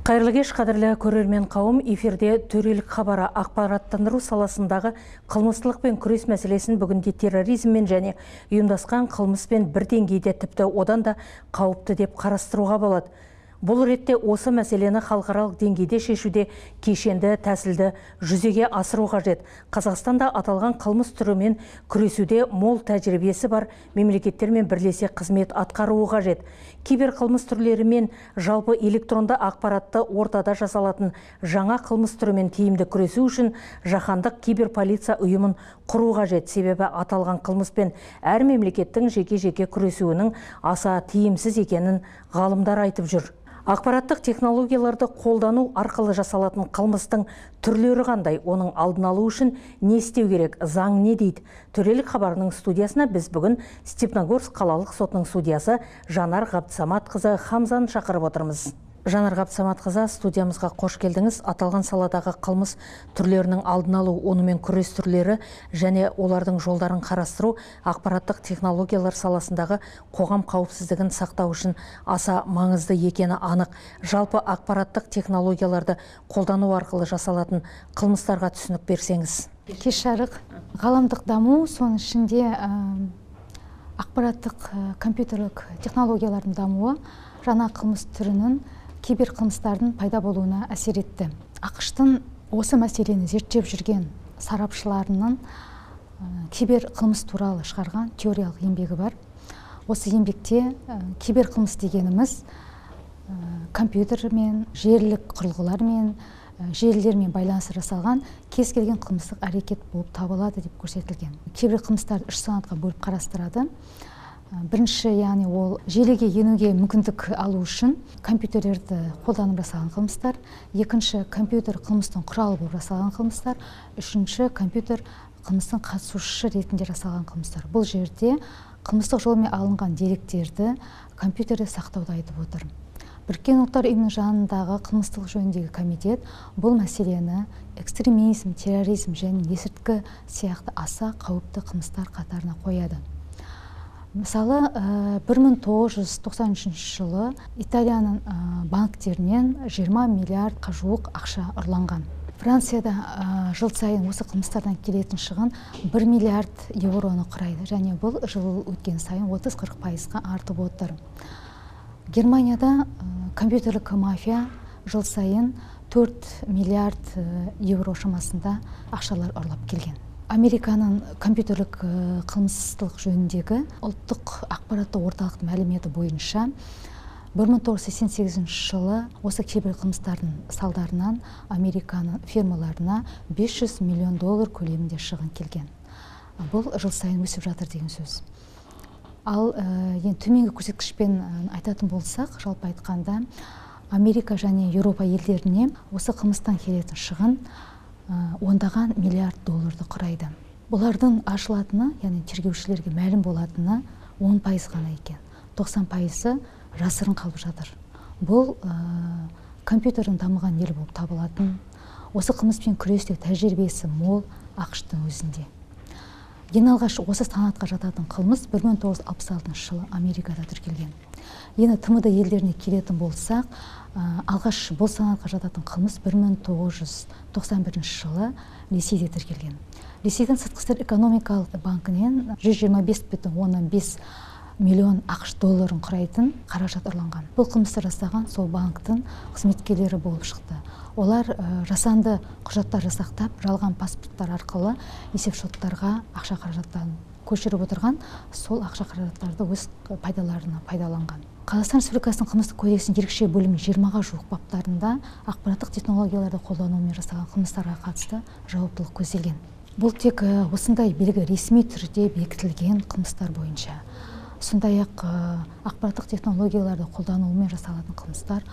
Қайырлы кеш, қадірлі көрермен қауым, эфирде төрелік хабары. Ақпараттандыру саласындағы қылмыстылықпен күрес мәселесін бүгінде терроризммен және ұйымдасқан қылмыспен бір деңгейде, тіпті одан да қауіпті деп қарастыруға болады. Бұл ретте осы мәселені халықаралық деңгейде шешуде кешенді тәсілді жүзеге асыру қажет. Қазақстанда аталған қылмыс түрімен күресуде мол тәжірибесі бар мемлекеттермен бірлесе қызмет атқаруы қажет. Киберқылмыс түрлерімен, жалпы электронды ақпаратты ортада жасалатын жаңа қылмыс түрімен тиімді күресу үшін жаһандық киберполиция ұйымын құру қажет. Себебі аталған қылмыспен әр мемлекеттің жеке-жеке күресуінің аса тиімсіз екенін ғалымдар айтып жүр. Ақпараттық технологияларды қолдану арқылы жасалатын қылмыстың түрлері қандай, оның алдын алу үшін не істеу керек, заң не дейді? Төрелік хабарының студиясына біз бүгін Степногорск қалалық сотының судьясы Жанар Ғабдысаматқызы Хамзаны шақырып отырмыз. Жанар Ғабдысаматқызы, студиямызға қош келдіңіз. Аталған саладағы қылмыс түрлерінің алдын алу, онымен күрес түрлері және олардың жолдарын қарастыру ақпараттық технологиялар саласындағы қоғам қауіпсіздігін сақтау үшін аса маңызды екені анық. Жалпы ақпараттық технологияларды қолдану арқылы жасалатын қылмыстарға түсінік берсеңіз. Кеш жарық. Ғаламдық даму, соның ішінде ақпараттық компьютерлік технологиялардың дамуы жаңа қылмыс түрінің, киберқылмыстардың пайда болуына әсер етті. АҚШ-тың осы мәселені зерттеп жүрген сарапшыларының киберқылмыс туралы шығарған теориялық еңбегі бар. Осы еңбекте киберқылмыс дегеніміз компьютермен, желілік құрылғылармен, желілермен байланыс жасалған кез келген қылмыстық әрекет болып табылады деп көрсетілген. Киберқылмыстарды үш санатқа бөліп қарастырады. Бірінші, яғни ол желіге енуге мүмкіндік алу үшін компьютерлерді қолданып жасалған қылмыстар. Екінші, компьютер қылмыстың құралы болып жасалған қылмыстар. Үшінші, компьютер қылмыстың қатысушысы ретінде жасалған қылмыстар. Бұл жерде қылмыстық жолмен алынған деректерді компьютерде сақтауды айтып отыр. Біріккен Ұлттар Ұйымының жанындағы қылмыстық жөніндегі комитет бұл мәселені экстремизм, терроризм және есірткі сияқты аса қауіпті қылмыстар қатарына қояды. Мысалы, 1993 жылы Италияның банктерінен 20 миллиардқа жуық ақша ұрланған. Францияда жыл сайын осы қылмыстардан келетін шығын 1 миллиард евроны құрайды, және бұл жыл өткен сайын 30-40%-ға артып отыр. Германияда компьютерлік мафия жыл сайын 4 миллиард евро шамасында ақшалар ұрлап келген. Американың компьютерлік қылмыстық жөніндегі ұлттық ақпараттық орталықтың мәліметі бойынша 1988 жылы осы киберқылмыстардың салдарынан Американың фирмаларына 500 миллион доллар көлемінде шығын келген. Бұл жыл сайын өсіп жатыр деген сөз. Ал енді төменгі көрсеткішпен айтатын болсақ, жалпы айтқанда Америка және Еуропа елдеріне осы қылмыстан келетін шығын ондаған миллиард долларды құрайды. Бұлардың ашылатыны, яғни тергеушілерге мәлім болатыны 10% ғана екен. 90%-ы жасырын қалып жатыр. Бұл компьютердің дамыған ел болып табылатын, осы қылмыспен күресте тәжірибесі мол АҚШ-тың өзінде. Ең алғаш осы санатқа жататын қылмыс 1966 жылы Америкада тіркелген. Енді ТМД елдеріне келетін болсақ, алғаш бұл санатқа жататын қылмыс 1991 жылы Ресейде тіркелген. Ресейдің сыртқы істер экономикалық банкінен 125,5 миллион АҚШ долларын құрайтын қаражат ұрланған. Бұл қылмысты жасаған сол банктің қызметкерлері болып шықты. Олар жасанды құжаттар жасақтап, жалған паспорттар арқылы есепшоттарға ақша қаражаттарын көшіріп отырған, сол ақша қаражаттарды өз пайдаларына пайдаланған. Қазақстан Республикасының қылмыстық кодексінің ерекше бөлімі 20-ға жуық баптарында ақпараттық технологияларды қолданумен жасалған қылмыстарға қатысты жауаптылық көзделген. Бұл тек осындай белгі ресми түрде бекітілген қылмыстар бойынша. Сондай-ақ ақпараттық технологияларды қолданумен жасалатын қылмыстар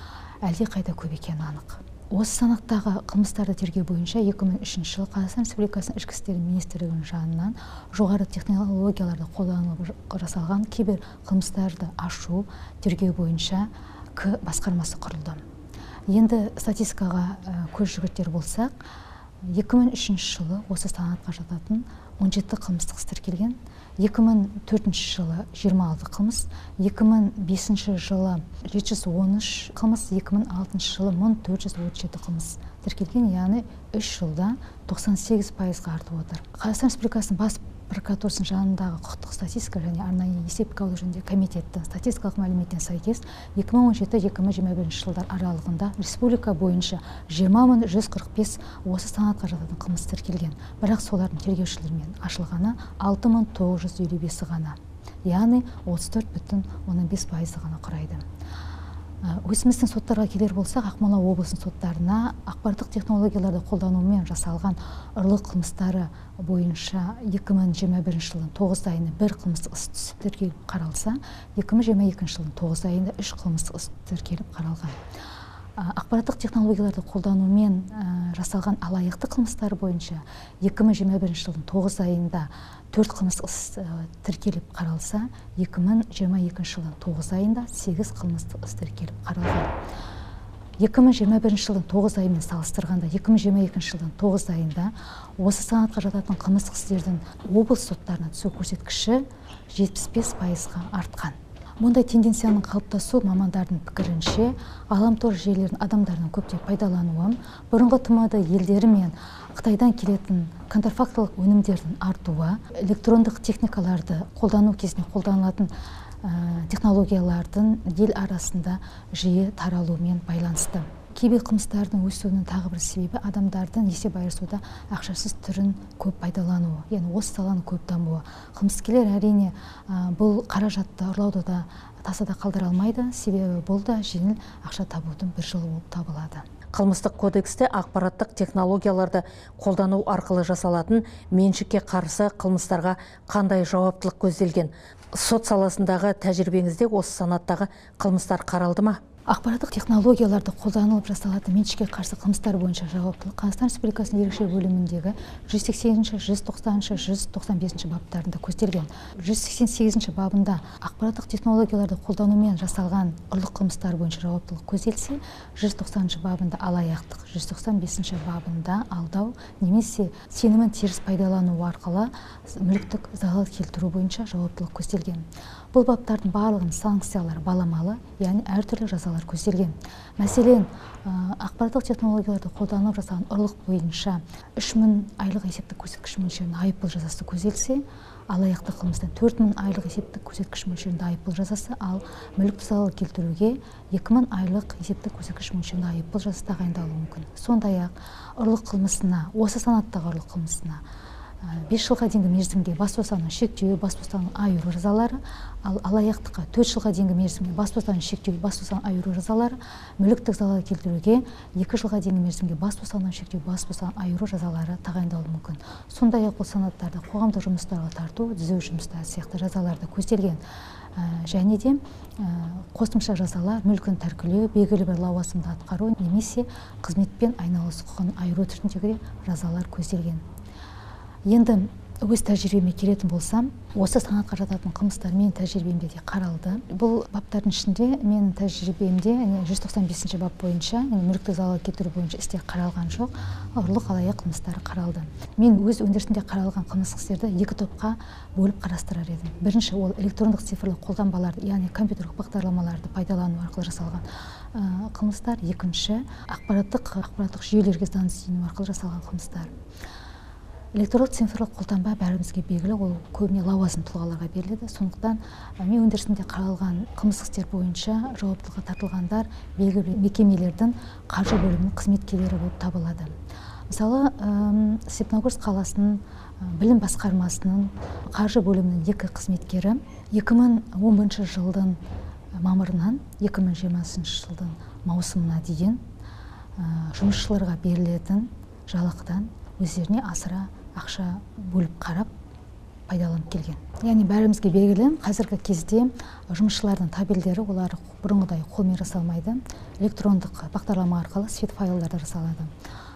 әлде қайда көп екені анық. Осы санаттағы қылмыстарды тергеу бойынша 2003 жылы Қазақстан Республикасының Ішкі істер министрлігінің жанынан жоғары технологияларды қолданылып жасалған кибер қылмыстарды ашу, тергеу бойынша К басқармасы құрылды. Енді статистикаға көз жүгіртер болсақ, 2003 жылы осы санатқа жататын 17 қылмыстық іс тіркелген, 2004 жылы 26 қылмыс, 2005 жылы 713 қылмыс, 2006 жылы 1437 қылмыс тіркелген, яғни 3 жылда 98%-ға артып отыр. Қазақстан Республикасының бас прокуратурасының жанындағы құқықтық статистика және арнайы есепке алу жөніндегі комитеттің статистикалық мәліметіне сәйкес 2017-2021 жылдар аралығында республика бойынша 20 145 осы санатқа жататын қылмыс тіркелген, бірақ солардың тергеушілермен ашылғаны 6955-і ғана, яғни 34,5%-ы ғана құрайды. Өзіміздің соттарға келер болсақ, Ақмола облысының соттарына ақпараттық технологияларды қолданумен жасалған ұрлық қылмыстары бойынша 2021 жылдың 9 айында бір қылмыстық іс түсіп, тіркеліп қаралса, 2022 жылдың 9 айында үш қылмыстық іс тіркеліп қаралған. Ақпараттық технологияларды қолданумен жасалған алаяқтық қылмыстары бойынша 2021 жылдың 9 айында төрт қылмыстық іс тіркеліп қаралса, 2022 жылдың 9 айында 8 қылмыстық іс тіркеліп қаралған. 2021 жылдың 9 айымен салыстырғанда 2022 жылдың 9 айында осы санатқа жататын қылмыстық істердің облыс соттарына түсу көрсеткіші 75%-ға артқан. Мұндай тенденцияның қалыптасуы, мамандардың пікірінше, ғаламтор желілерін адамдардың көптеп пайдалануы, бұрынғы ТМД елдері мен Қытайдан келетін контрафактылық өнімдердің артуы, электрондық техникаларды қолдану кезінде қолданылатын технологиялардың ел арасында жиі таралуымен байланысты. Кибер қылмыстардың өсуінің тағы бір себебі – адамдардың есеп айырысуда ақшасыз түрін көп пайдалануы, яғни осы саланың көп дамуы. Қылмыскерлер, әрине, бұл қаражатты ұрлауды да тасада қалдыра алмайды, себебі бұл да жеңіл ақша табудың бір жолы болып табылады. Қылмыстық кодексте ақпараттық технологияларды қолдану арқылы жасалатын меншікке қарсы қылмыстарға қандай жауаптылық көзделген? Сот саласындағы тәжірибеңізде осы санаттағы қылмыстар қаралды ма? Ақпараттық технологияларды қолданылып жасалатын меншікке қарсы қылмыстар бойынша жауаптылық Қазақстан Республикасының ерекше бөліміндегі 180-ші, 190-шы, 195 баптарында көзделген. 188 бабында ақпараттық технологияларды қолданумен жасалған ұрлық қылмыстары бойынша жауаптылық көзделсе, 190 бабында алаяқтық, 195 бабында алдау немесе сенімін теріс пайдалану арқылы мүліктік залал келтіру бойынша жауаптылық көзделген. Бұл баптардың барлығының санкциялары баламалы, яғни әртүрлі жазалар көзделген. Мәселен, ақпараттық технологияларды қолданып жасалған ұрлық бойынша 3000 айлық есептік көрсеткіш мөлшерінде айыппұл жазасы көзделсе, алаяқтық қылмыстан 4000 айлық есептік көрсеткіш мөлшерінде айыппұл жазасы, ал мүліктік залал келтіруге 2000 айлық есептік көрсеткіш мөлшерінде айыппұл жазасы тағайындалуы мүмкін. Сондай ақ ұрлық қылмысына, осы санаттағы ұрлық қылмысына 5 жылға дейінгі мерзімге бас бостандығын шектеу, бас бостандығын айыру жазалары, ал алаяқтыққа 4 жылға дейінгі мерзімге бас бостандығын шектеу, бас бостандығын айыру жазалары, мүліктік залал келтіруге 2 жылға дейінгі мерзімге бас бостандығын шектеу, бас бостандығын айыру жазалары тағайындалуы мүмкін. Сондай ақ бұл санаттарда қоғамдық жұмыстарға тарту, түзеу жұмыстары сияқты жазалар да көзделген. Және де қосымша жазалар: мүлкін тәркілеу, белгілі бір лауазымды атқару немесе қызметпен айналысу құқығын айыру түріндегі жазалар көзделген. Енді өз тәжірибеме келетін болсам, осы санатқа жататын қылмыстар менің тәжірибемде де қаралды. Бұл баптардың ішінде менің тәжірибемде 195 бап бойынша, мүліктік залал келтіру бойынша істер қаралған жоқ, ұрлық, алаяқ қылмыстары қаралды. Мен өз өндірісімде қаралған қылмыстық істерді екі топқа бөліп қарастырар едім. Бірінші, ол электрондық цифрлық қолданбаларды, яғни компьютерлік бағдарламаларды пайдалану арқылы жасалған қылмыстар. Екінші, ақпараттық жүйелерге заңсыз ену арқылы жасалған қылмыстар. Электрондық цифрлық қолтаңба, бәрімізге белгілі, ол көбіне лауазымды тұлғаларға беріледі. Сондықтан мен өндірісімде қаралған қылмыстық істер бойынша жауаптылыққа тартылғандар белгілі бір мекемелердің қаржы бөлімінің қызметкерлері болып табылады. Мысалы, Степногорск қаласының білім басқармасының қаржы бөлімінің екі қызметкері 2011 жылдың мамырынан 2020 жылдың маусымына дейін жұмысшыларға берілетін жалақыдан өздеріне асыра ақша бөліп қарап, пайдаланып келген. Яғни бәрімізге белгілі, қазіргі кезде жұмысшылардың табельдері, олар бұрынғыдай қолмен жасалмайды, электрондық бағдарлама арқылы свет файлдарда жасалады.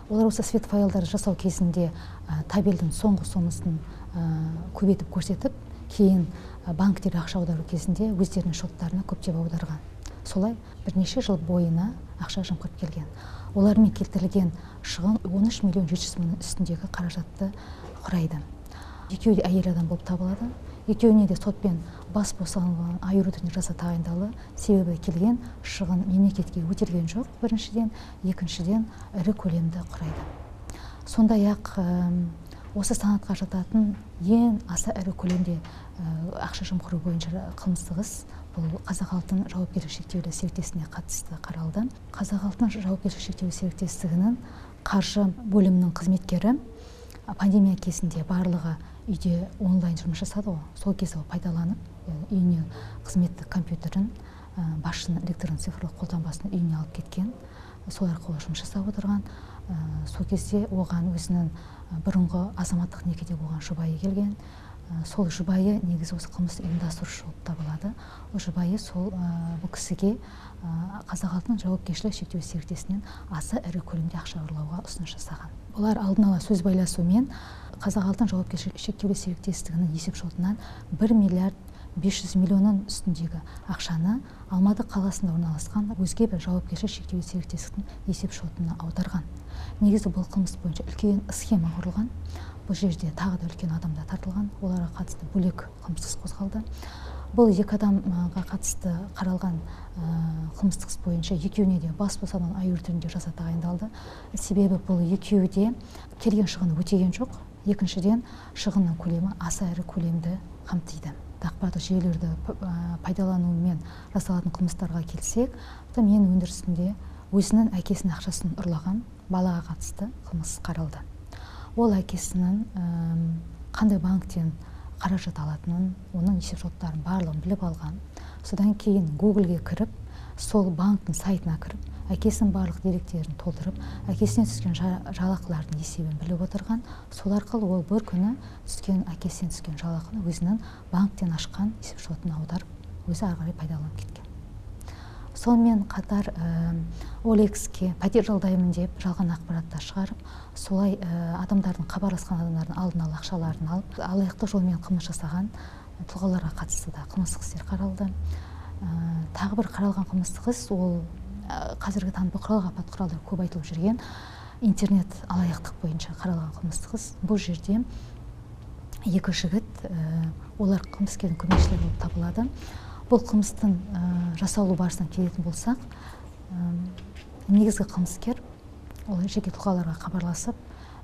Олар осы свет файлдарды жасау кезінде табельдің соңғы сомасын көбейтіп көрсетіп, кейін банктерге ақша аудару кезінде өздерінің шоттарына көптеп аударған. Солай бірнеше жыл бойына ақша жымқырып келген. Олармен келтірілген шығын 13 миллион 700 мыңның үстіндегі қаражатты құрайды. Екеуі де әйел адам болып табылады. Екеуіне де сотпен бас бостандығынан айыру түрінде жаза тағайындалды. Себебі келген шығын мемлекетке өтелген жоқ, біріншіден, екіншіден ірі көлемді құрайды. Сондай-ақ осы санатқа жататын ең аса ірі көлемде ақша жымқыру бойынша қылмыстық іс бұл Қазақ алтын жауапкершілігі шектеулі серіктестігіне қатысты қаралды. Қазақ алтын жауапкершілігі шектеулі серіктестігінің қаржы бөлімінің қызметкері пандемия кезінде барлығы үйде онлайн жұмыс жасады ғой, сол кезде ол пайдаланып үйіне қызметтік компьютерін, басшының электронды цифрлық қолтаңбасын үйіне алып кеткен, сол арқылы жұмыс жасап отырған. Сол кезде оған өзінің бұрынғы азаматтық некеде болған жұбайы келген. Сол жұбайы негізі осы қылмысты ұйымдастырушы болып табылады. Ол жұбайы сол бұл кісіге Қазақ алтын жауапкершілігі шектеулі серіктестігінен аса ірі көлемде ақша ұрлауға ұсыныс жасаған. Бұлар алдын ала сөз байласумен Қазақ алтын жауапкершілігі шектеулі серіктестігінің есепшотынан 1 миллиард 500 миллионның үстіндегі ақшаны Алматы қаласында орналасқан өзге бір жауапкершілігі шектеулі серіктестіктің есепшотына аударған. Негізі бұл қылмыс бойынша үлкен схема құрылған. Бұл жерде тағы да үлкен адамдар тартылған, оларға қатысты бөлек қылмыстық іс қозғалды. Бұл екі адамға қатысты қаралған қылмыстық іс бойынша екеуіне де бас бостандығынан айыру түрінде жаза тағайындалды. Себебі бұл екеуі де келген шығыны өтеген жоқ. Екіншіден, шығынның көлемі аса ірі көлемді қамтиды. Ақпараттық жүйелерді пайдаланумен жасалатын қылмыстарға келсек, мен өндірісінде өзінің әкесінің ақшасын ұрлаған балаға қатысты қылмыс қаралды. Ол әкесінің қандай банктен қаражат алатынын, оның есепшоттарын барлығын біліп алған. Содан кейін Гуглге кіріп, сол банктің сайтына кіріп, әкесінің барлық деректерін толтырып, әкесіне түскен жалақылардың есебін біліп отырған. Сол арқылы ол бір күні түскен әкесінен түскен жалақыны өзінің банктен ашқан есепшотына аударып, өзі ары қарай пайдаланып кеткен. Сонымен қатар Олекске пәтер жалдаймын деп жалған ақпараттар шығарып, солай адамдардың, хабарласқан адамдардың алдын ала ақшаларын алып, алаяқтық жолмен қылмыс жасаған тұлғаларға қатысты да қылмыстық істер қаралды. Тағы бір қаралған қылмыстық іс, ол қазіргі таңда бұқаралық ақпарат құралдары көп айтылып жүрген интернет алаяқтық бойынша қаралған қылмыстық іс. Бұл жерде екі жігіт, олар қылмыскердің көмекшілері болып табылады. Бұл қылмыстың жасалу барысына келетін болсақ, негізгі қылмыскер ол жеке тұлғаларға хабарласып,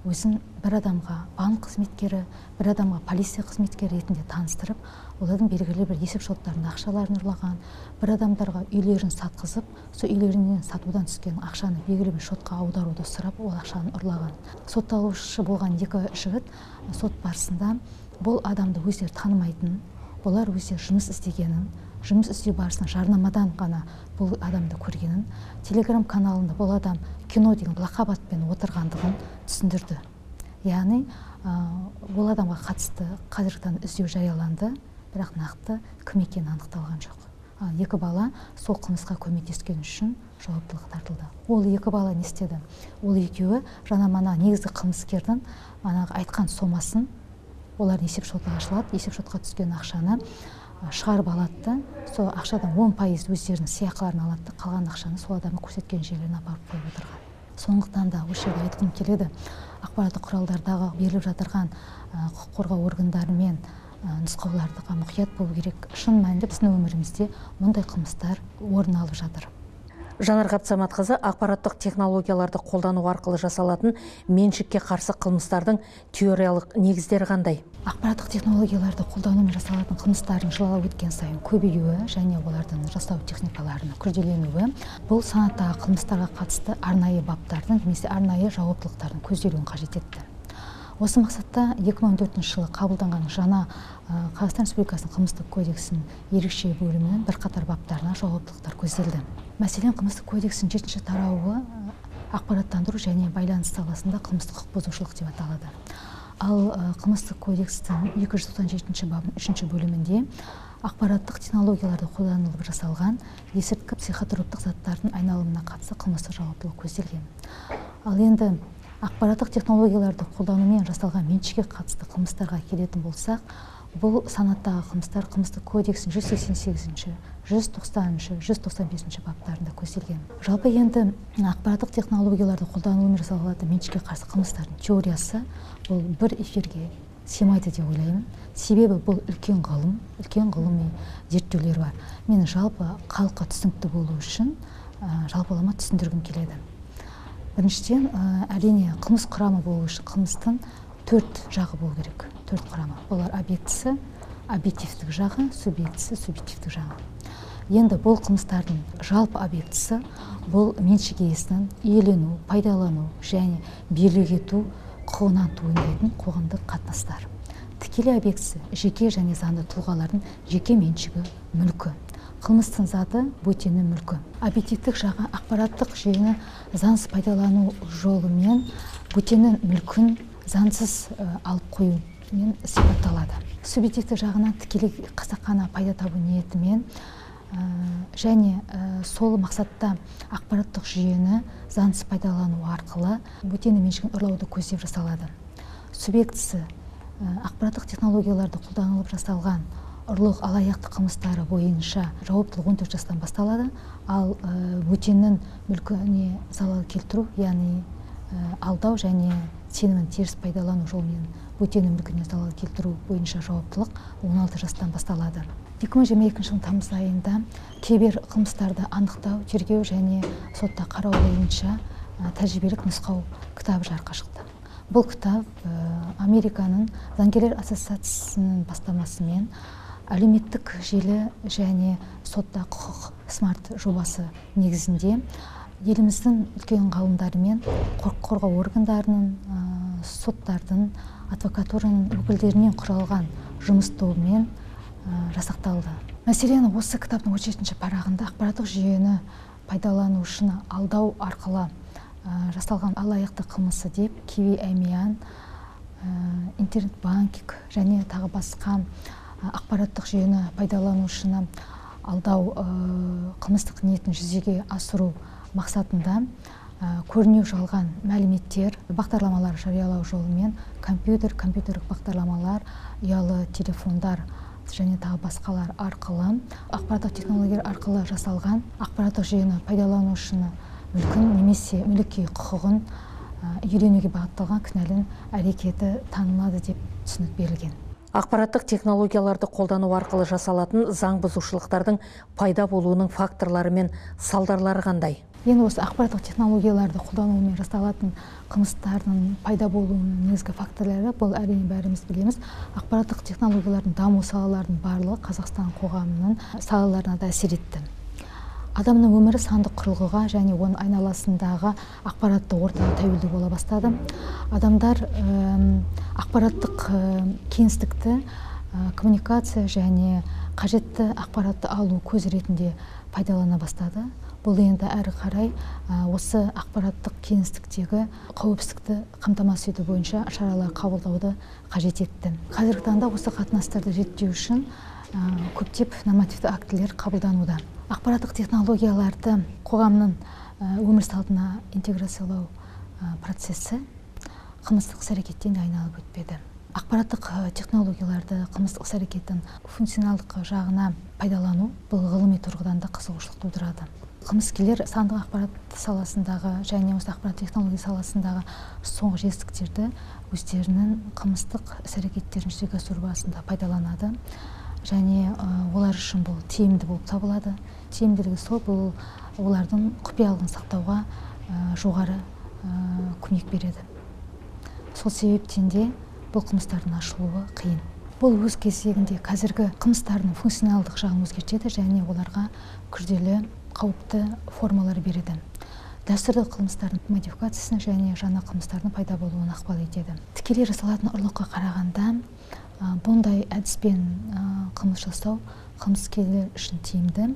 өзін бір адамға банк қызметкері, бір адамға полиция қызметкері ретінде таныстырып, олардың белгілі бір есепшоттарында ақшаларын ұрлаған, бір адамдарға үйлерін сатқызып, сол үйлерінен сатудан түскен ақшаны белгілі бір шотқа аударуды сұрап, ол ақшаны ұрлаған. Сотталушы болған екі жігіт сот барысында бұл адамды өздері танымайтын, бұлар өздері жұмыс іздегенін, жұмыс іздеу барысында жарнамадан ғана бұл адамды көргенін, телеграм каналында бұл адам кино деген лақап атпен отырғандығын түсіндірді. Яғни, ол адамға қатысты қазіргі таңда іздеу жарияланды, бірақ нақты кім екені анықталған жоқ. Ал екі бала сол қылмысқа көмектескен үшін жауаптылыққа тартылды. Ол екі бала не істеді? Ол екеуі жаңа мана негізгі қылмыскердің манағы айтқан сомасын, олардың есепшоты ашылады, есепшотқа түскен ақшаны шығарып алады да, сол ақшадан 10% өздерінің сыйақыларын алады да, қалған ақшаны сол адамның көрсеткен жерлеріне апарып қойып отырған. Сондықтан да осы жерде айтқым келеді, ақпараттық құралдардағы беріліп жатырған құқық қорғау органдарымен нұсқауларға мұқият болу керек. Шын мәнінде біздің өмірімізде мұндай қылмыстар орын алып жатыр. Жанар Қабдысаматқызы, ақпараттық технологияларды қолдану арқылы жасалатын меншікке қарсы қылмыстардың теориялық негіздері қандай? Ақпараттық технологияларды қолданумен жасалатын қылмыстардың жылы өткен сайын көбеюі және олардың жасау техникаларының күрделенуі бұл санаттағы қылмыстарға қатысты арнайы баптардың немесе арнайы жауаптылықтардың көзделуін қажет етті. Осы мақсатта 2014 жылы қабылданған жаңа Қазақстан Республикасының қылмыстық кодексінің ерекше бөлімінің бірқатар баптарына жауаптылықтар көзделді. Мәселен, қылмыстық кодекстің 7-ші тарауы ақпараттандыру және байланыс саласында қылмыстық құқық бұзушылық деп аталады. Ал қылмыстық кодекстің 297 бабының 3-ші бөлімінде ақпараттық технологияларды қолданылып жасалған есірткі психотроптық заттардың айналымына қатысты қылмыстық жауаптылық көзделген. Ал енді ақпараттық технологияларды қолданумен жасалған меншікке қатысты қылмыстарға келетін болсақ, бұл санаттағы қылмыстар қылмыстық кодекстің 188-ші, 190-шы, 195-ші баптарында көзделген. Жалпы енді ақпараттық технологияларды қолданумен жасалатын меншікке қарсы қылмыстардың теориясы бұл бір эфирге сыймайды деп ойлаймын. Себебі бұл үлкен ғылым, үлкен ғылыми зерттеулер бар. Мен жалпы халыққа түсінікті болу үшін жалпылама түсіндіргім келеді. Біріншіден, әрине, қылмыс құрамы болу үшін қылмыстың 4 жағы болу керек. 4 құрамы. Олар объектісі, объективтік жағы, субъектісі, субъективтік жағы. Енді бұл қылмыстардың жалпы объектісі бұл меншік иесінің иелену, пайдалану және билік ету құқығынан туындайтын қоғамдық қатынастар. Тікелей объектісі жеке және заңды тұлғалардың жеке меншігі мүлкі. Қылмыстың заты бөтеннің мүлкі. Объективтік жағы ақпараттық жүйені заңсыз пайдалану жолымен бөтеннің мүлкін заңсыз алып қоюмен сипатталады. Субъективтік жағынан тікелей қасақана пайда табу ниетімен және сол мақсатта ақпараттық жүйені заңсыз пайдалану арқылы бөтеннің меншігін ұрлауды көздеп жасалады. Субъектісі ақпараттық технологияларды қолданылып жасалған ұрлық, алаяқтық қылмыстары бойынша жауаптылық 14 жастан басталады, ал бөтеннің мүлкіне залал келтіру, яғни алдау және сенімін теріс пайдалану жолымен бөтеннің мүлкіне залал келтіру бойынша жауаптылық 16 жастан басталады. 2022 жылдың тамыз айында кибер қылмыстарды анықтау, тергеу және сотта қарау бойынша тәжірибелік нұсқау кітабы жарыққа шықты. Бұл кітап Американың заңгерлер ассоциациясының бастамасымен әлеуметтік желі және сотта құқық смарт жобасы негізінде еліміздің үлкен ғалымдарымен, құқық қорғау органдарының, соттардың, адвокатураның өкілдерінен құралған жұмыс тобымен жасақталды. Мәселен, осы кітаптың 37-ші парағында ақпараттық жүйені пайдалану үшін алдау арқылы жасалған алаяқтық қылмысы деп киви әмиян, интернет банкинг және тағы басқа ақпараттық жүйені пайдалану үшін алдау қылмыстық ниетін жүзеге асыру мақсатында көрінеу жалған мәліметтер, бағдарламалар жариялау жолымен компьютер, компьютерлік бағдарламалар, ұялы телефондар және тағы басқалар арқылы ақпараттық технологиялар арқылы жасалған ақпараттық жүйені пайдалану үшін мүлкін немесе мүлікке құқығын иеленуге бағытталған кінәлінің әрекеті танылады деп түсінік берілген. Ақпараттық технологияларды қолдану арқылы жасалатын заң бұзушылықтардың пайда болуының факторлары мен салдарлары қандай? Енді осы ақпараттық технологияларды қолданумен жасалатын қылмыстардың пайда болуының негізгі факторлары бұл әрине бәріміз білеміз. Ақпараттық технологиялардың даму салаларының барлығы Қазақстан қоғамының салаларына да әсер етті. Адамның өмірі сандық құрылғыға және оның айналасындағы ақпаратты ортаға тәуелді бола бастады. Адамдар ақпараттық кеңістікті коммуникация және қажетті ақпаратты алу көзі ретінде пайдалана бастады. Бұл енді әрі қарай осы ақпараттық кеңістіктегі қауіпсіздікті қамтамасыз ету бойынша шаралар қабылдауды қажет етті. Қазіргі таңда осы қатынастарды реттеу үшін көптеп нормативті актілер қабылдануда. Ақпараттық технологияларды қоғамның өмір салтына интеграциялау процесі қылмыстық іс-әрекеттен айналып өтпеді. Ақпараттық технологияларды қылмыстық іс-әрекеттің функционалдық жағына пайдалану бұл ғылыми тұрғыдан да қызығушылық тудырады. Қылмыскерлер сандық ақпарат саласындағы және осы ақпарат технология саласындағы соңғы жетістіктерді өздерінің қылмыстық іс-әрекеттерін жүзеге асыру барысында пайдаланады. Және олар үшін бұл тиімді болып табылады. Тиімділігі сол, бұл олардың құпиялығын сақтауға жоғары көмек береді. Сол себептен де бұл қылмыстардың ашылуы қиын. Бұл өз кезегінде қазіргі қылмыстардың функционалдық жағын өзгертеді және оларға күрделі қауіпті формалар береді. Дәстүрлі қылмыстардың модификациясына және жаңа қылмыстардың пайда болуына ықпал етеді. Тікелей жасалатын ұрлыққа қарағанда бұндай әдіспен қылмыс жасау қылмыскерлер үшін тиімді.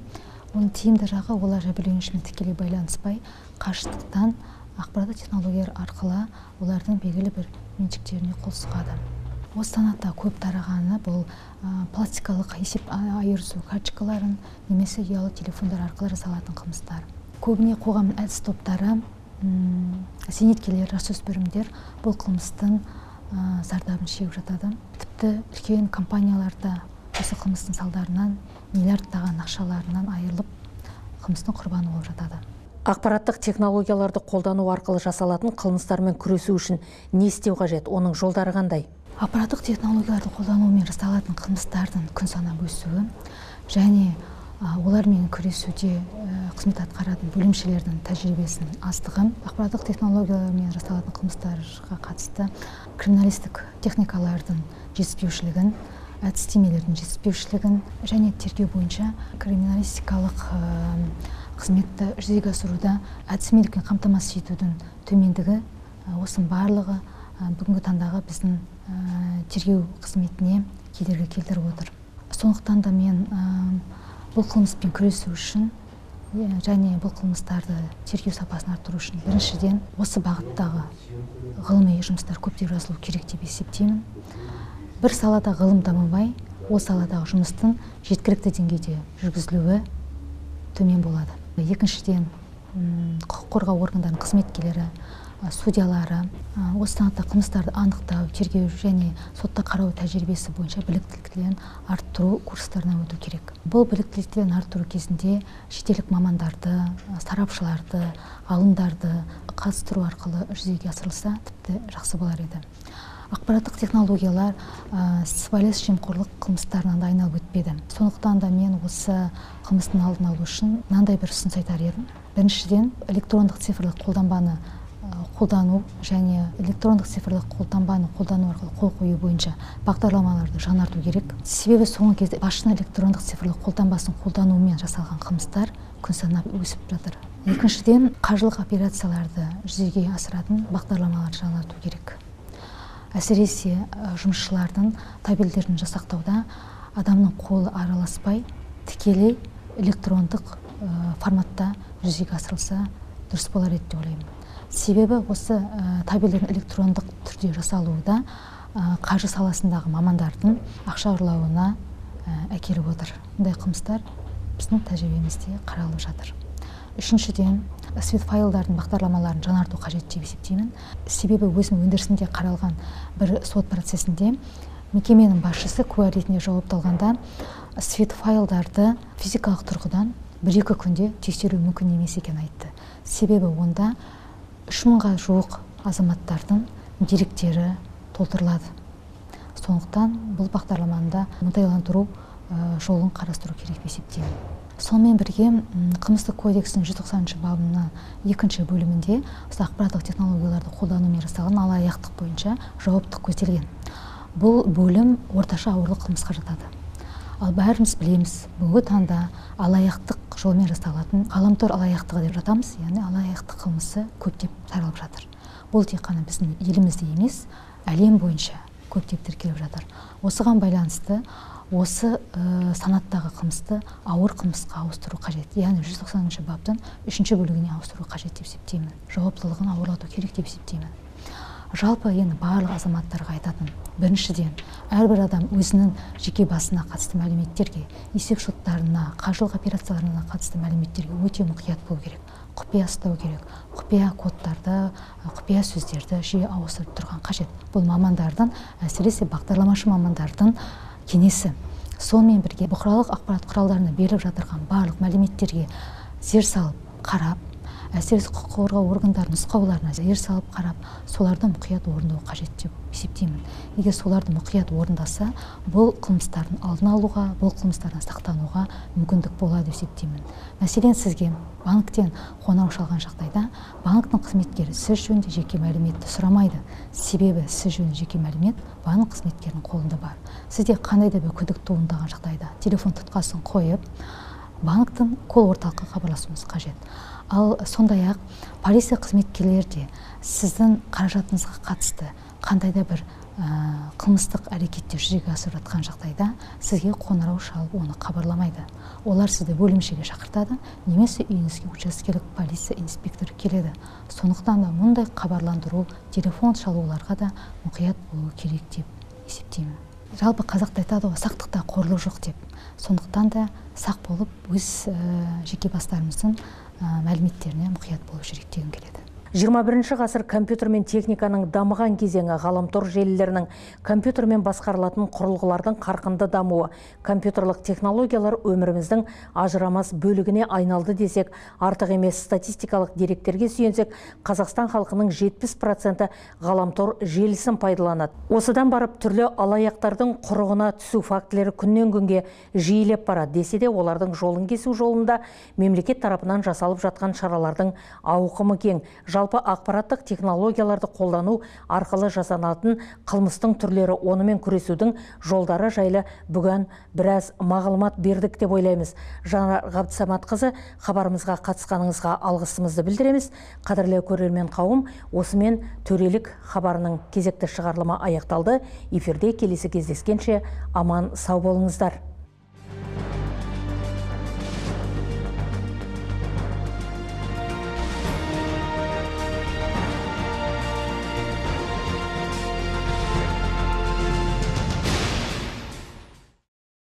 Оның тиімді жағы олар жәбірленушімен тікелей байланыспай, қашықтықтан ақпараттық технологиялар арқылы олардың белгілі бір меншіктеріне қол сұғады. Осы санатта көп тарағаны бұл пластикалық есеп айырысу карточкаларын немесе ұялы телефондар арқылы жасалатын қылмыстар. Көбіне қоғамның әлсіз топтары, зейнеткерлер, жасөспірімдер бұл қылмыстың зардабын шегіп жатады. Тіпті үлкен компанияларда осы қылмыстың салдарынан миллиардтаған ақшаларынан айырылып, қылмыстың құрбаны болып жатады. Ақпараттық технологияларды қолдану арқылы жасалатын қылмыстармен күресу үшін не істеу қажет? Оның жолдары қандай? Аппараттық технологияларды қолданумен жасалатын қылмыстардың күн санап өсуі және олармен күресуде қызмет атқаратын бөлімшелердің тәжірибесінің аздығы, ақпараттық технологиялармен жасалатын қылмыстарға қатысты криминалистік техникалардың жетіспеушілігін, әдістемелердің жетіспеушілігін және тергеу бойынша криминалистикалық қызметті жүзеге асыруда әдістемелікпен қамтамасыз етудің төмендігі, осының барлығы бүгінгі таңдағы біздің тергеу қызметіне кедергі келтіріп отыр. Сондықтан да мен бұл қылмыспен күресу үшін және бұл қылмыстарды тергеу сапасын арттыру үшін біріншіден осы бағыттағы ғылыми жұмыстар көптеп жазылу керек деп есептеймін. Бір салада ғылым дамымай, ол саладағы жұмыстың жеткілікті деңгейде жүргізілуі төмен болады. Екіншіден, құқық қорғау органдарының қызметкерлері, судьялары осы санатта қылмыстарды анықтау, тергеу және сотта қарау тәжірибесі бойынша біліктіліктерін арттыру курстарынан өту керек. Бұл біліктіліктерін арттыру кезінде шетелдік мамандарды, сарапшыларды, ғалымдарды қатыстыру арқылы жүзеге асырылса, тіпті жақсы болар еді. Ақпараттық технологиялар сыбайлас жемқорлық қылмыстарынан да айналып өтпеді. Сондықтан да мен осы қылмыстың алдын алу үшін мынандай бір ұсыныс айтар едім. Біріншіден, электрондық цифрлық қолданбаны қолдану және электрондық цифрлық қолтаңбаны қолдану арқылы қол қою бойынша бағдарламаларды жаңарту керек. Себебі соңғы кезде басшының электрондық цифрлық қолтаңбасын қолданумен жасалған қылмыстар күн санап өсіп жатыр. Екіншіден, қаржылық операцияларды жүзеге асыратын бағдарламаларды жаңарту керек. Әсіресе жұмысшылардың табельдерін жасақтауда адамның қолы араласпай тікелей электрондық форматта жүзеге асырылса дұрыс болар еді деп ойлаймын. Себебі осы табельдердің электрондық түрде жасалуы да қаржы саласындағы мамандардың ақша ұрлауына әкеліп отыр. Мұндай қылмыстар біздің тәжірибемізде қаралып жатыр. Үшіншіден, свет файлдардың бағдарламаларын жаңарту қажет деп есептеймін. Себебі өзім өндірісінде қаралған бір сот процесінде мекеменің басшысы куә ретінде жауапталғанда свет файлдарды физикалық тұрғыдан 1-2 күнде тексеру мүмкін емес екенін айтты. Себебі онда 3000-ға жуық азаматтардың деректері толтырылады. Сондықтан бұл бағдарламаны да оңтайландыру жолын қарастыру керек деп есептеймін. Сонымен бірге Қылмыстық кодекстің 190 бабының 2 бөлімінде осы ақпараттық технологияларды қолданумен жасалған алаяқтық бойынша жауаптық көзделген. Бұл бөлім орташа ауырлық қылмысқа жатады. Ал бәріміз білеміз, бүгінгі таңда алаяқтық жолмен жасалатын ғаламтор алаяқтығы деп жатамыз, яғни алаяқтық қылмысы көптеп таралып жатыр. Бұл тек қана біздің елімізде емес, әлем бойынша көптеп тіркеліп жатыр. Осыған байланысты осы санаттағы қылмысты ауыр қылмысқа ауыстыру қажет. Яғни 190 баптың 3 бөлігіне ауыстыру қажет деп есептеймін. Жауаптылығын ауырлату керек деп есептеймін. Жалпы енді барлық азаматтарға айтатын, біріншіден, әрбір адам өзінің жеке басына қатысты мәліметтерге, есеп шоттарына, қаржылық операцияларына қатысты мәліметтерге өте мұқият болу керек. Құпия ұстау керек. Құпия кодтарды, құпия сөздерді жиі ауыстырып тұрған қажет. Бұл мамандардың, әсіресе бағдарламашы мамандардың кеңесі. Сонымен бірге бұқаралық ақпарат құралдарына беріліп жатырған барлық мәліметтерге зер салып қарап, әсіресе құқық қорғау органдарының нұсқауларына зер салып қарап, соларды мұқият орындау қажет деп есептеймін. Егер соларды мұқият орындаса, бұл қылмыстардың алдын алуға, бұл қылмыстардан сақтануға мүмкіндік болады деп есептеймін. Мәселен, сізге банктен қоңырау шалған жағдайда банктің қызметкері сіз жөнінде жеке мәліметті сұрамайды. Себебі сіз жөнінде жеке мәлімет банк қызметкерінің қолында бар. Сізде қандай да бір күдік туындаған жағдайда телефон тұтқасын қойып, банктің кол орталыққа хабарласуыңыз қажет. Ал сондай-ақ полиция қызметкерлері де сіздің қаражатыңызға қатысты қандай да бір қылмыстық әрекеттер жүзеге асырып жатқан жағдайда сізге қоңырау шалып оны хабарламайды. Олар сізді бөлімшеге шақыртады, немесе үйіңізге учаскелік полиция инспекторы келеді. Сондықтан да мұндай хабарландыру, телефон шалуларға да мұқият болу керек деп есептеймін. Жалпы қазақта айтады ғой, сақтықта қорлық жоқ деп. Сондықтан да сақ болып өз жеке бастарымыздың мәліметтеріне мұқият болып жүрейік дегім келеді. 21 ғасыр компьютер мен техниканың дамыған кезеңі, ғаламтор желілерінің, компьютермен басқарылатын құрылғылардың қарқынды дамуы, компьютерлік технологиялар өміріміздің ажырамас бөлігіне айналды десек, артық емес. Статистикалық деректерге сүйенсек, Қазақстан халқының 70% ғаламтор желісін пайдаланады. Осыдан барып түрлі алаяқтардың құрығына түсу фактілері күннен күнге жиілеп барады. Десе де, олардың жолын кесу жолында мемлекет тарапынан жасалып жатқан шаралардың ауқымы кең. Жалпы ақпараттық технологияларды қолдану арқылы жасалатын қылмыстың түрлері, онымен күресудің жолдары жайлы бүгін біраз мағлұмат бердік деп ойлаймыз. Жанар Ғабдысаматқызы, хабарымызға қатысқаныңызға алғысымызды білдіреміз. Қадірлі көрермен қауым, осымен төрелік хабарының кезекті шығарылымы аяқталды. Эфирде келесі кездескенше аман сау болыңыздар.